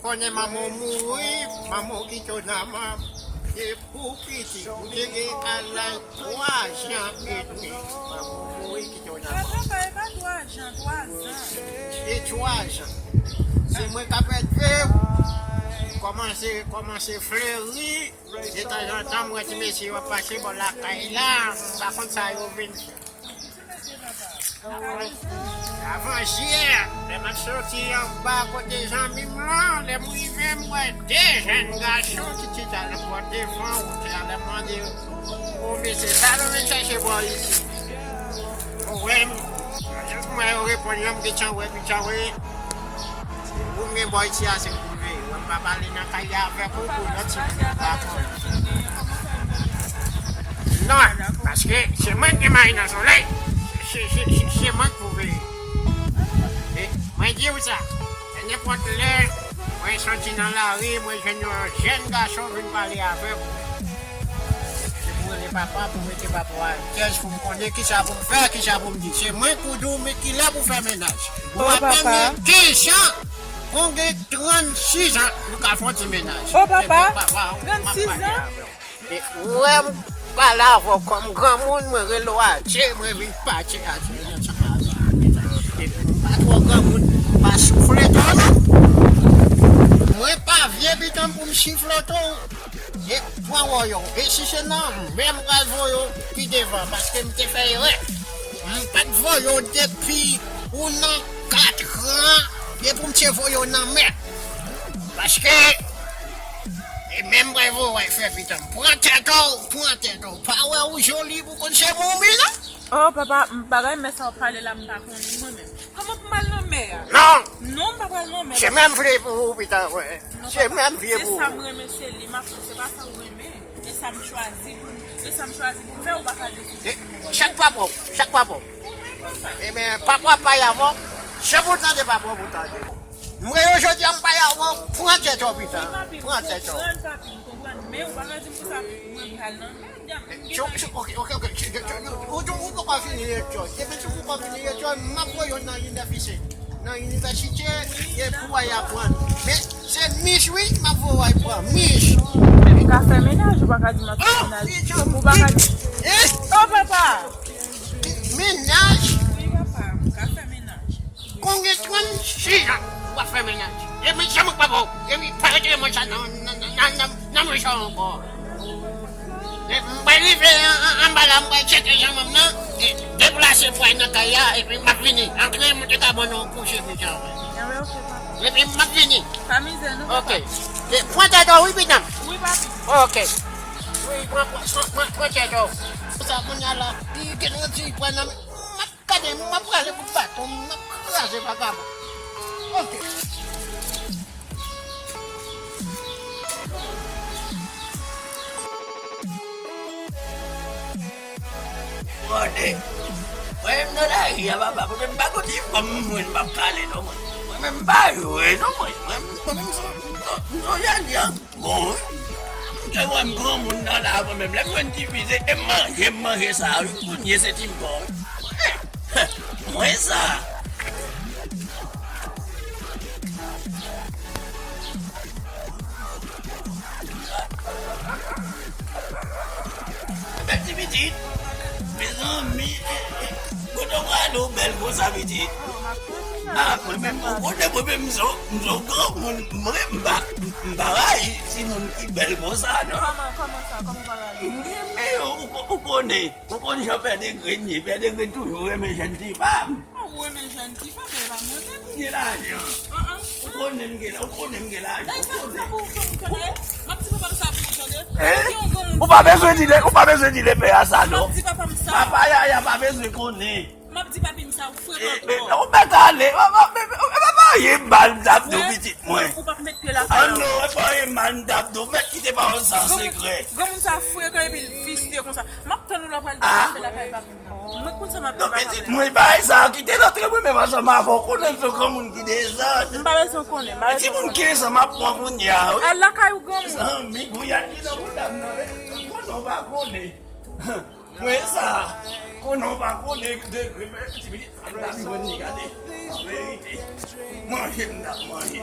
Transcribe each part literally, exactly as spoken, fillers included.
Konnen manman w mouri, manman w kite w nan manm. Depi w piti, ou te gen al laj twa jan edmi. Manman w mouri, kite w nan manm. Papa, e pa twa jan, twa zan. E twa jan. Se mwen k ap elve w. Kòmanse, kòmanse fleri. Detanzantan, m wè ti mesye yo ap pase bò lakay la. M pa konn sa yo vin fè. Avan yè, lè m ap soti anba kote zanmi m lan, lè m rive, m wè de jèn gason ki chita nan bò devan wout la. Lè m mande yo, "O mesye, sa nou vin chèche bò isi?" Ou wè m, jis m wè yo reponn, yo m gentan wè, gentan wè. Ou gen bò isi a, se pou veye. Mwen pa pale nan kay la avèk ou pou lòt ti moun yo pa konn. Non, paske se mwen ki gen mayi nan solèy. Se, se, se, se mwen ki pou veye. E mwen di w sa, se nenpòt lè mwen soti nan lari, mwen jwenn yon jèn gason vin pale avèk ou. Se pou rele papa, pou mete papa a kyèj, pou m konnen kisa pou m fè, kisa pou m di. Se mwen pou di w men kilè pou fè mennaj. Ou apèn gen kenz an, ou gen trannsis an, nou ka fè yon ti mennaj. O papa, trannsis an? E ou wè m pale avè w kòm granmoun, mwen rele w atje, mwen vin pati atje ansanm avè w. E m pa twò granmoun, m pa soufle twò non. Mwen pa vye pitanm pou m sifle twò. E pran woyo. E si se nan men m pral voye w pi devan, paske m te fè erè. M pa t voye w depi ou nan katran, e pou m te voye w nan men. Paske, e men m pral voye w al fè pitanm. Pran tèt ou, pran tèt ou. Pa wè ou joli pou konn se moumi non. Oh, papa, m pa renmen sa w ap pale la, m pa konnen mwen menm. Kòman pou m al nan mè a? Non! Non, m pa pral nan mè. Se mwen m vle pou ou, pita, wè. Non, se papa, mwen m vle se pou sa ou. M renmen, se li m ap fè, se pa sa ou renmen. E sa m chwazi pou, e sa m chwazi pou m fè, ou pa ka deside. E, chak pa pa w, chak pa pa w. Ou menm konsa. Ebyen, papa pa y avè w, se pou w tande papa w pou w tande. M rele w jodi a, m pa y avè w, pran tèt ou, pita. Wi, papi, m konprann, papi, m konprann. Men ou pa ka di m konsa, mwen m pral nan mè. Ou, ou, ou, ou, ou, ou poko fini lekti w. Depi si w poko fini lekti w, m ap voye w nan inivèsite. Nan inivèsite, e pou w al aprann. Men se Mich, wi, m ap voye w al pran Mich. Men m ka fè mennaj, ou pa ka di m ap fè mennaj. Ou pa ka di. Oh, papa! Mennaj? Wi, papa, m ka fè mennaj. Kon gen trannsis an, w ap fè mennaj. Epi se mwen k pa ba w. Epi pa retire mwen sa nan, nan, nan, nan, nan, nan mwen sa ankò. E m pral rive an, an, anba la, m pral tcheke janm nan, e deplase pou al nan kay la, epi m ap vini. Antre, monte kabann ou kouche pita. Epi m ap vini. Pa mizè non, papa. Ok. E pran tèt ou, wi, pitanm. Wi, papi. Ok. Wi, pran, pran, pran, pran, pran tèt ou. Sa, kounye a la, li gen yon ti pran nan men. Gade, m ap prale kout baton, m ap kraze vagabon. Ok. Gade, mwen menm nan lari a, papa, mwen menm m pa konn ki fanm mwen, m ap pale non, mwen. Mwen menm m pa jwe non, mwen. Mwen, mwen menm m son, m son, m son jèn jan. Bon, wi. M te wè m granmoun nan la, mwen menm, lè m jwenn ti fi, se e manje, m manje sa, wi. Kounye se ti m kò, wi. Mwen sa. Bèl ti pitit. Mezanmi, kote w prale w bèl konsa, pitit? Ah, mwen menm, ou konnen mwen menm, m se yon, m se yon granmoun, mwen, m pa, m pa rayi timoun ki bèl konsa, non. Kòman, kòman sa, kòman w pa rayi? M renmen yo, ou ko-, ou konnen, ou konnen jan Pè Degrenn ye, Pè Degrenn toujou renmen jèn ti fanm. Ou renmen jèn ti fanm, men e pa mwen menm. M gen lajan. Ou konnen m gen la, ou konnen m gen lajan, ou konnen. M ap di papa m sa pou ou tande. Ou pa bezwen di lè, ou pa bezwen di lè pè a sa, non. M ap di papa m sa. Papa Yaya pa bezwen konnen. M ap di papi m sa, ou frekan twòp. Ou mèt ale, ou pa, pa, pa, pa, pa, pa, ye mal m t ap di w, pitit mwen. Ou p ap met pye lakay la. Ah non, e pa ye mal m t ap di w, mèt kite pawòl sa an sekrè. Granmoun sa frekan epi l visye konsa. M ap tann ou lè w pral degaje lakay papi m nan. Mwen konn sa m ap di papa m. Mwen bagay sa a, kite l antre mwen menm ansanm avè w, konnen se yon granmoun ki dezòd. M pa bezwen konnen, m pa bezwen konnen. Timoun kenz an m ap pran kounye a, wi. Al lakay ou granmoun. Zanmi, gouya ki nan bouda m nan, konnen w pa konnen. Mwen sa, konnen w pa konnen degre, men ti pitit sa m t ap jwenn li, gade. Verite. Manje m t ap manje.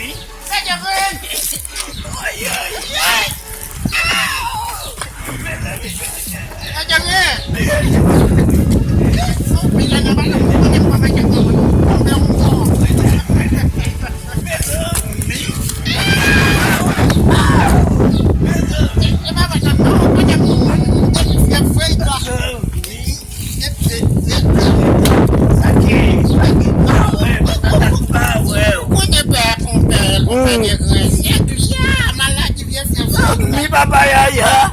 Mezanmi. Mezanmi. Mezanmi. Mi papa yaya.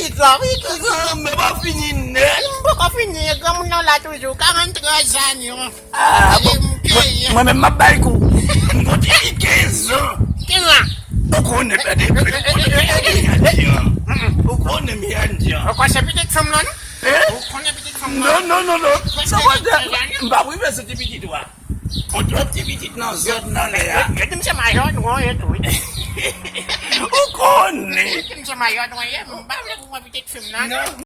Mezanmi, pa fini nèt. M poko fini, granmoun nan la toujou, karanntrè zan yo. Ah, bon, mwen, mwen menm m ap bay kou. M konn te gen kenz an. Kenz an. Ou konnen pèdi, ou konnen pèdi an. Ou konnen pèdi an. Ou konnen pitit fanm lan, non? Hein? Ou konnen pitit fanm lan? Non, non, non, non. Sa w ap di? M pa rive soti pitit ou a. Ou twòp ti pitit nan zòn nan lè a. Yo di m se majò nou an ye tou, wi. Ou konnen. Yo di m se majò nou an ye, m pa vle pou mwen pitit fi m nan. Non.